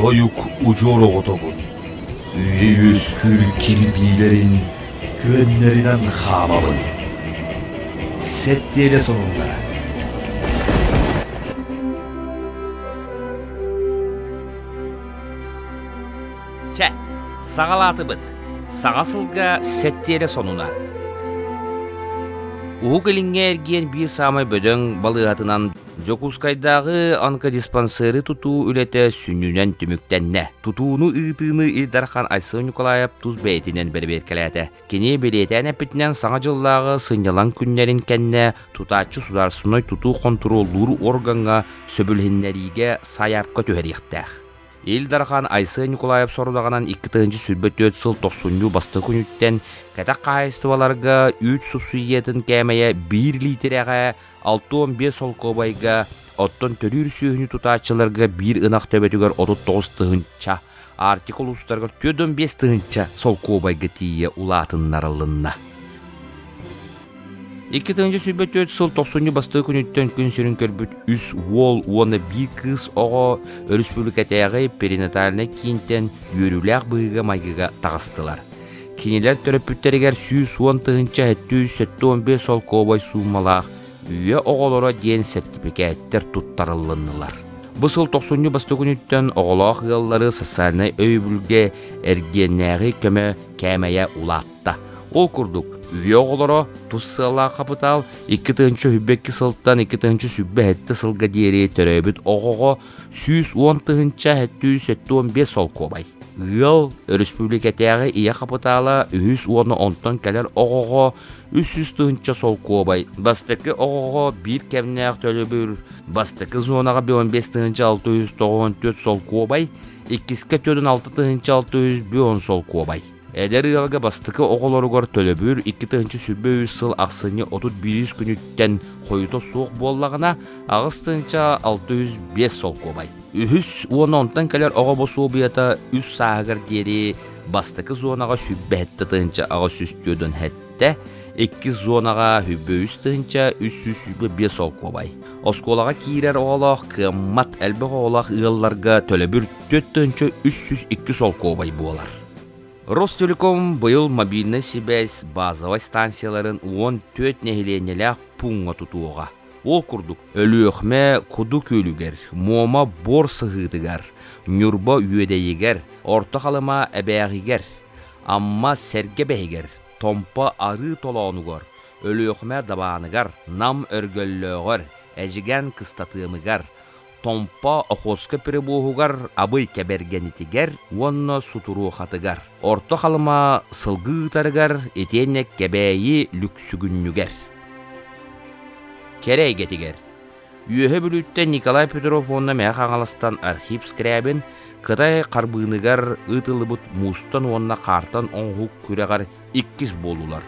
Тойук удьуор оҕотобун, үйэ үөскүүр кирбиилэрин күөннэринэн хаамабын. Сэттиэлэ сонуннара. Чэ, саҕалаатыбыт. Саҥа сылга сэттиэлэ сонуна. Уһук Илиҥҥэ эргиэн биир саамай бөдөҥ балыыһатынан Дьокуускайдааҕы онкодиспансеры тутуу үлэтэ сүнньүнэн түмүктэннэ. Тутууну ыытыыны Ил Дархан Айсен Николаев тус бэйэтинэн бэрэбиэркэлээтэ. Кини бэлиэтээн эппитинэн, Саҥа дьыллааҕы сынньалаҥ күннэрин кэннэ тутааччы судаарыстыбаннай тутуу хонтуруоллуур уоргаҥҥа сөбүлэһиннэриигэ сайаапка түһэриэхтээх. Ил Дархан Айсен Николаев сорудаҕынан 2024 сыл тохсунньу бастакы күнүттэн кэтэх хаһаайыстыбаларга үүт субсидиятын кээмэйэ биир лиитирэҕэ 65 солкуобайга, оттон төрүүр сүөһүнү тутааччыларга биир ынах төбөтүгэр 39 тыһыынча, Арктика улуустарыгар 45 тыһыынча солкуобайга тиийэ улаатыннарылынна. 2024 сыл тохсунньу бастакы күнүттэн күн сирин көрбүт үс уол уонна биир кыыс оҕо өрөспүүбүлүкэтээҕи перинатальнай киинтэн үөрүүлээх быһыыга-майгыга таҕыстылар. Кинилэр төрөппүттэригэр 110 тыһыынча 775 солкуобай суумалаах үйэ оҕолоро диэн сэртипикээттэр туттарыллыннылар. Бу сыл тохсунньу бастакы күнүттэн оҕолоох ыаллары социальнай өйөбүлгэ эргиэннээҕи көмө кээмэйэ улаатта. Ол курдук, үйэ оҕолоро тус сыаллаах хапытаал 2022 сылтан 2027 сылга диэри төрөөбүт оҕоҕо 110 тыһыынча 775 солкуобай. Ыал өрөспүүбүлүкэтээҕи ийэ хапытаала үһүс уонна онтон кэлэр оҕоҕо 300 тыһыынча солкуобай, бастакы оҕоҕо биир кэмнээх төлөбүр, бастакы зонаҕа 15 тыһыынча 694 солкуобай, иккискэ 46 тыһыынча 610 солкуобай. Эдэр ыалга бастакы оҕолоругар төлөбүр 2023 сыл ахсынньы 31 күнүттэн хойута суох буоллаҕына, 8605 солкуобай. Үһүс уонна онтон кэлэр оҕо босуобуйата үс сааһыгар диэри бастакы зонаҕа сүүрбэ тыһыынча 847, иккис зонаҕа 103 тыһыынча 325 солкуобай. Оскуолаҕа киирэр оҕолоох кыаммат элбэх оҕолоох ыалларга төлөбүр 4 тыһыынча 302 солкуобай буолар. Ростелеком быйыл мобильнай сибээс базовай станцияларын 14 нэһилиэнньэлээх пууҥҥа тутуоҕа. Ол курдук, Өлүөхүмэ Куду күөлүгэр, Муома Бор сыһыытыгар, Ньурба Үөдэйигэр, Орто Халыма Эбээҕигэр, Амма Сэргэ Бэһигэр, Томпо Арыы Толоонугар, Өлүөхүмэ Дабааныгар, Нам Өргөллөөҕөр, Эдьигээн Кыстатыамыгар, Томпо Охотскай перебоһугар, Абый Кэбэргэнитигэр уонна Сутуруохатыгар, Орто Халыма сылгы ыытарыгар итиэннэ Кэбээйи Лүксүгүнньүгэр. Кэрэ эйгэтигэр Үөһэ Бүлүүттэн Николай Петров уонна Мэҥэ Хаҥаластан Архип Скрябин Кытай Харбыыныгар ыытыллыбыт муустан уонна хаартан оҥоһук күрэҕэр иккис буоллулар.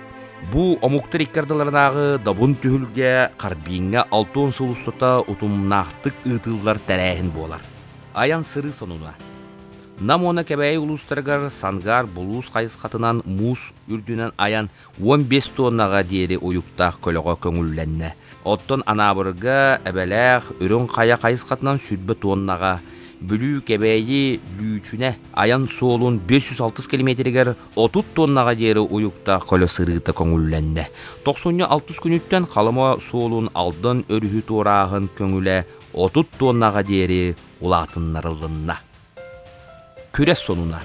Бу омуктар икки ардыларынааҕы добун түһүлгэ Харбиҥҥа 60 сыл устата утумнаахтык ыытыллар тэрээһин буолар. Айан-сырыы сонуна. Нам уонна Кэбээйи улуустарыгар Сангаар булуус хайысхатынан муус үрдүнэн айан 15 туоннаҕа диэри уйуктаах көлөҕө көҥүллэннэ. Оттон Анаабырга Эбэлээх Үрүҥ Хайа хайысхатынан 20 туоннаҕа, Бүлүү Кэбээйи Лүүчүнэ айан суолун 506 километригэр 30 тоннаҕа диэри уйуктаах көлө сырыыта көҥүллэннэ. Тохсунньу алтыс күнүттэн Халыма суолун Алдан өрүһү туорааһын көҥүлэ 30 тоннаҕа диэри улаатыннарылынна. Күрэс сонуна.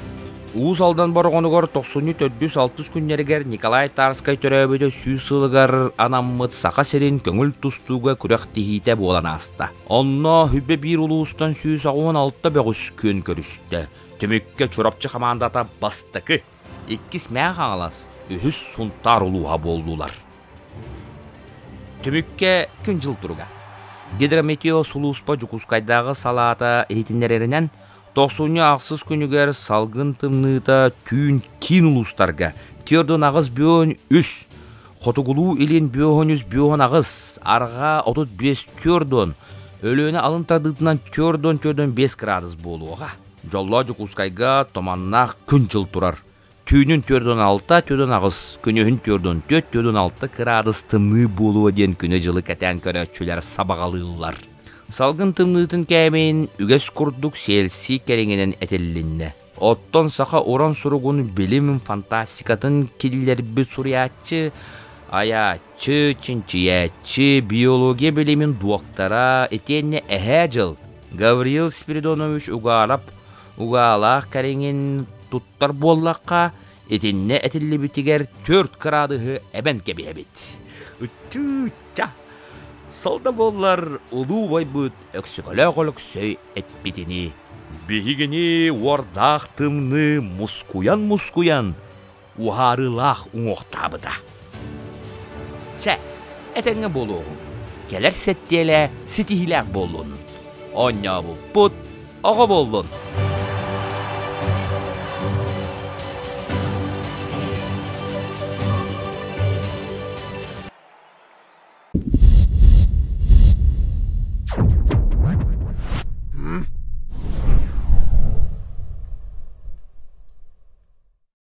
Уус Алдан Бороҕонугар тохсунньу төрдүс-алтыс күннэригэр Николай Тарскай төрөөбүтэ сүүс сылыгар анаммыт Саха сирин көҥүл тустууга күрэхтэһиитэ буолан ааста. Онно хүбэ биир улуустан 186 бөҕүс күөн көрүстэ. Түмүккэ Чурапчы хамаандата бастакы, иккис Мэҥэ Хаҥалас, үһүс Сунтаар улууһа буоллулар. Түмүккэ күн-дьыл туруга. Гидрометео сулууспа Дьокуускайдааҕы салаата иһитиннэрэринэн, тохсунньу ахсыс күнүгэр салгын тымныыта түүн киин улуустарга түөрт аҕыс бүөн үс, хотугулуу-илин бүөһүн үс бүөһүн аҕыс, арҕаа 35 түөрт Өлүөнэ алын тардыытынан түөрт 5 градус буолуоҕа. Дьоллоох Дьокуускайга туманнаах күн-дьыл турар. Түүнүн 46, 48, күнүһүн 44, 46 кыраадыс тымныы буолуо диэн күнү-дьылы кэтээн көрөөччүлэр сабаҕалыыллар. Салгын тымныытын кээмэйин үгэс курдук сиэлсии кэриҥинэн этилиннэ. Оттон саха уран суругун билим фантастикатын киллэрбит суруйааччы, айааччы, чинчийээччи, биология билимин дуоктара итиэннэ Эһээ Дьыл Гавриил Спиридонович Угаров угаалаах кэриҥин туттар буоллахха, итиннэ этиллибитигэр 4 кыраадыһы эбэн кэбиһэбит. Ычча! Сол да буоллар, улуу убайбыт Өксөкөлөөх Өлөксөй эппитинии, биһигини уордаах тымныы мускуйан-мускуйан уһаарыылаах уҥуохтаабыта. Чэ, этэҥҥэ буолуоҕуҥ, кэлэр сэттиэлэ ситиһиилээх буоллун. Оонньообуппут оҕо буоллун.